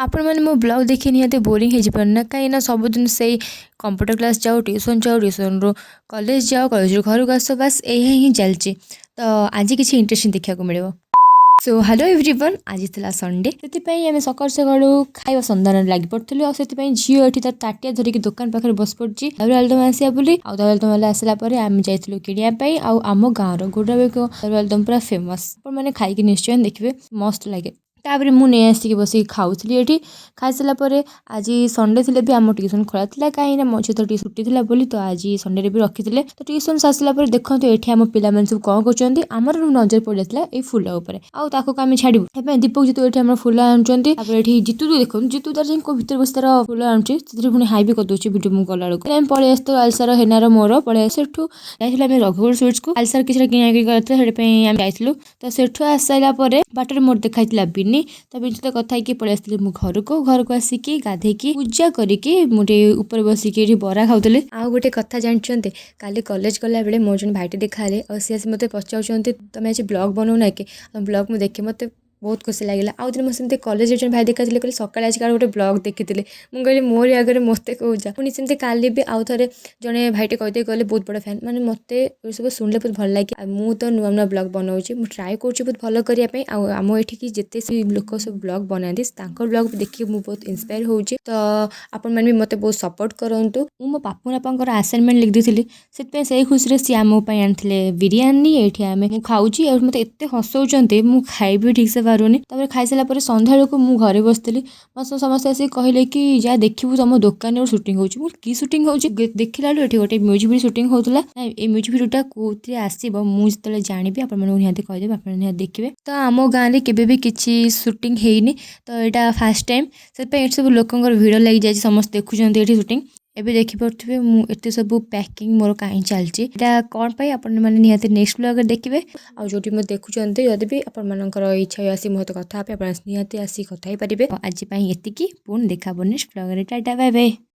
ଆପଣମାନେ ମୋ ବ୍ଲଗ୍ ଦେଖି ନିହାତି ବୋରିଂ ହେଇଯିବେନି ନା? କାହିଁକିନା ସବୁଦିନ ସେଇ କମ୍ପ୍ୟୁଟର କ୍ଲାସ୍ ଯାଉ, ଟ୍ୟୁସନ୍ ଯାଉ, ଟ୍ୟୁସନ୍ରୁ କଲେଜ ଯାଅ, କଲେଜରୁ ଘରକୁ ଆସ, ବାସ୍ ଏହା ହିଁ ଚାଲିଛି। ତ ଆଜି କିଛି ଇଣ୍ଟରେଷ୍ଟିଂ ଦେଖିବାକୁ ମିଳିବ। ସୋ ହ୍ୟାଲୋ ଏଭ୍ରିୱାନ୍, ଆଜି ଥିଲା ସଣ୍ଡେ। ସେଥିପାଇଁ ଆମେ ସକାଳୁ ସକାଳୁ ଖାଇବା ସନ୍ଧାନରେ ଲାଗି ପଡ଼ିଥିଲୁ। ଆଉ ସେଥିପାଇଁ ଝିଅ ଏଠି ତାର ତାଟିଆ ଧରିକି ଦୋକାନ ପାଖରେ ବସି ପଡ଼ିଛି ଦହିବରା ଆଳୁଦମ ଆସିବା ବୋଲି। ଆଉ ଦହିବରା ଆଳୁଦମ ବାଲା ଆସିଲା ପରେ ଆମେ ଯାଇଥିଲୁ କିଣିବା ପାଇଁ। ଆଉ ଆମ ଗାଁର ଗୋଡ଼ାବେଗ ଦହିବରା ଆଳୁଦମ ପୁରା ଫେମସ୍। ଆପଣମାନେ ଖାଇକି ନିଶ୍ଚୟ ଦେଖିବେ, ମସ୍ତ ଲାଗେ। ତାପରେ ମୁଁ ନେଇ ଆସିକି ବସିକି ଖାଉଥିଲି ଏଠି। ଖାଇସାରିଲା ପରେ ଆଜି ସଣ୍ଡେ ଥିଲେ ବି ଆମ ଟ୍ୟୁସନ୍ ଖୋଲା ଥିଲା, କାହିଁକିନା ମଝିରେ ତ ଟିକେ ଛୁଟି ଥିଲା ବୋଲି ତ ଆଜି ସଣ୍ଡେରେ ବି ରଖିଥିଲେ। ତ ଟ୍ୟୁସନ୍ ଆସିଲା ପରେ ଦେଖନ୍ତୁ ଏଠି ଆମ ପିଲାମାନେ ସବୁ କ'ଣ କରୁଛନ୍ତି। ଆମର ନଜର ପଡ଼ିଯାଇଥିଲା ଏଇ ଫୁଲ ଉପରେ, ଆଉ ତାକୁ ଆମେ ଛାଡ଼ିବୁ? ସେଥିପାଇଁ ଦୀପକ ଜିତୁ ଏଠି ଆମର ଫୁଲ ଆଣୁଛନ୍ତି। ତାପରେ ଏଠି ଜିତୁ ଦେଖନ୍ତୁ, ଜିତୁ ତାର ଯାଇ କୋଉ ଭିତରେ ବସି ତାର ଫୁଲ ଆଣୁଛି, ସେଥିରେ ପୁଣି ହାଇ ବି କରିଦେଉଛି ଭିଡ଼ିଓ ମୁଁ କଲା ବେଳକୁ। ଆମେ ପଳେଇ ଆସିଥିଲୁ, ଆଲସାର ହେନାର ମୋର ପଳେଇ ଆସୁ। ସେଠୁ ଯାଇଥିଲୁ ଆମେ ରଘୁବର ସୁଇଟ୍ସକୁ। ଆଲସାର କିଛିଟା କିଣା କିଣି କରିଥିଲା, ସେଥିପାଇଁ ଆମେ ଯାଇଥିଲୁ। ତ ସେଠୁ ଆସିସାରିଲା ପରେ ବାଟରେ ମୋର ଦେଖା ହେଇଥିଲା ବିନି। ତ ବିନି ସହିତ କଥା ହେଇକି ପଳେଇ ଆସିଥିଲି ମୁଁ ଘରକୁ। ଘରକୁ ଆସିକି ଗାଧେଇକି ପୂଜା କରିକି ମୁଁ ଟିକେ ଉପରେ ବସିକି ଏଠି ବରା ଖାଉଥିଲି। ଆଉ ଗୋଟେ କଥା ଜାଣିଛନ୍ତି? କାଲି କଲେଜ ଗଲାବେଳେ ମୋର ଜଣେ ଭାଇଟେ ଦେଖା ହେଲେ ଆଉ ସିଏ ଆସି ମୋତେ ପଚାରୁଛନ୍ତି, "ତମେ ଆଜି ବ୍ଲଗ୍ ବନଉନା କି? ବ୍ଲଗ୍ ମୁଁ ଦେଖେ, ମୋତେ ବହୁତ ଖୁସି ଲାଗିଲା।" ଆଉ ଦିନେ ମୁଁ ସେମିତି କଲେଜରେ ଜଣେ ଭାଇ ଦେଖାଥିଲେ, କହିଲେ, "ସକାଳେ ଆଜି କାହାର ଗୋଟେ ବ୍ଲଗ୍ ଦେଖିଥିଲି।" ମୁଁ କହିଲି, "ମୋରି ଆଗରେ ମୋତେ କହୁଛ?" ପୁଣି ସେମିତି କାଲି ବି ଆଉ ଥରେ ଜଣେ ଭାଇଟେ କହିଦେଇ ଗଲେ, ବହୁତ ବଡ଼ ଫ୍ୟାନ୍। ମାନେ ମୋତେ ଏସବୁ ଶୁଣିଲେ ବହୁତ ଭଲ ଲାଗେ। ଆଉ ମୁଁ ତ ନୂଆ ନୂଆ ବ୍ଲଗ୍ ବନାଉଛି, ମୁଁ ଟ୍ରାଏ କରୁଛି ବହୁତ ଭଲ କରିବା ପାଇଁ। ଆଉ ଆମ ଏଠିକି ଯେତେ ସେ ଲୋକ ସବୁ ବ୍ଲଗ୍ ବନାନ୍ତି, ତାଙ୍କ ବ୍ଲଗ୍ ଦେଖିକି ମୁଁ ବହୁତ ଇନ୍ସପାୟାର ହେଉଛି। ତ ଆପଣମାନେ ବି ମୋତେ ବହୁତ ସପୋର୍ଟ କରନ୍ତୁ। ମୁଁ ମୋ ପାପୁନ ବାପାଙ୍କର ଆସାଇନମେଣ୍ଟ ଲେଖିଦେଇଥିଲି, ସେଥିପାଇଁ ସେଇ ଖୁସିରେ ସିଏ ଆମ ପାଇଁ ଆଣିଥିଲେ ବିରିୟାନୀ। ଏଇଠି ଆମେ ମୁଁ ଖାଉଛି ଆଉ ମୋତେ ଏତେ ହସଉଛନ୍ତି, ମୁଁ ଖାଇବି ଠିକ୍ସେ ପାରୁନି। ତାପରେ ଖାଇସାରିଲା ପରେ ସନ୍ଧ୍ୟାବେଳକୁ ମୁଁ ଘରେ ବସିଥିଲି। ମୋତେ ସମସ୍ତେ ଆସିକି କହିଲେ କି, "ଯା ଦେଖିବୁ, ତମ ଦୋକାନରେ ଗୋଟେ ସୁଟିଂ ହେଉଛି।" ମୁଁ, "କି ସୁଟିଂ ହେଉଛି?" ଦେଖିଲା ବେଳକୁ ଏଠି ଗୋଟେ ମ୍ୟୁଜିକ୍ ଭିଡ଼ିଓ ସୁଟିଂ ହେଉଥିଲା। ଏ ମ୍ୟୁଜିକ୍ ଭିଡ଼ିଓଟା କେଉଁଥିରେ ଆସିବ, ମୁଁ ଯେତେବେଳେ ଜାଣିବି ଆପଣମାନଙ୍କୁ ନିହାତି କହିଦେବି, ଆପଣ ନିହାତି ଦେଖିବେ। ତ ଆମ ଗାଁରେ କେବେ ବି କିଛି ସୁଟିଂ ହେଇନି, ତ ଏଇଟା ଫାର୍ଷ୍ଟ ଟାଇମ୍। ସେଥିପାଇଁ ଏଠି ସବୁ ଲୋକଙ୍କର ଭିଡ଼ ଲାଗିଯାଇଛି, ସମସ୍ତେ ଦେଖୁଛନ୍ତି ଏଠି ସୁଟିଂ। ଏବେ ଦେଖିପାରୁଥିବେ ମୁଁ ଏତେ ସବୁ ପ୍ୟାକିଂ ମୋର କାହିଁ ଚାଲିଛି, ଏଇଟା କ'ଣ ପାଇଁ, ଆପଣମାନେ ନିହାତି ନେକ୍ସଟ ବ୍ଲଗ୍ରେ ଦେଖିବେ। ଆଉ ଯେଉଁଠି ମୋତେ ଦେଖୁଛନ୍ତି, ଯଦି ବି ଆପଣମାନଙ୍କର ଇଚ୍ଛା ହୁଏ ଆସି ମୋ ସହିତ କଥା ହେବେ, ଆପଣ ନିହାତି ଆସି କଥା ହେଇପାରିବେ। ଆଜି ପାଇଁ ଏତିକି, ପୁଣି ଦେଖା ହେବ ନେକ୍ସଟ ବ୍ଲଗ୍ରେ। Tata, bye bye.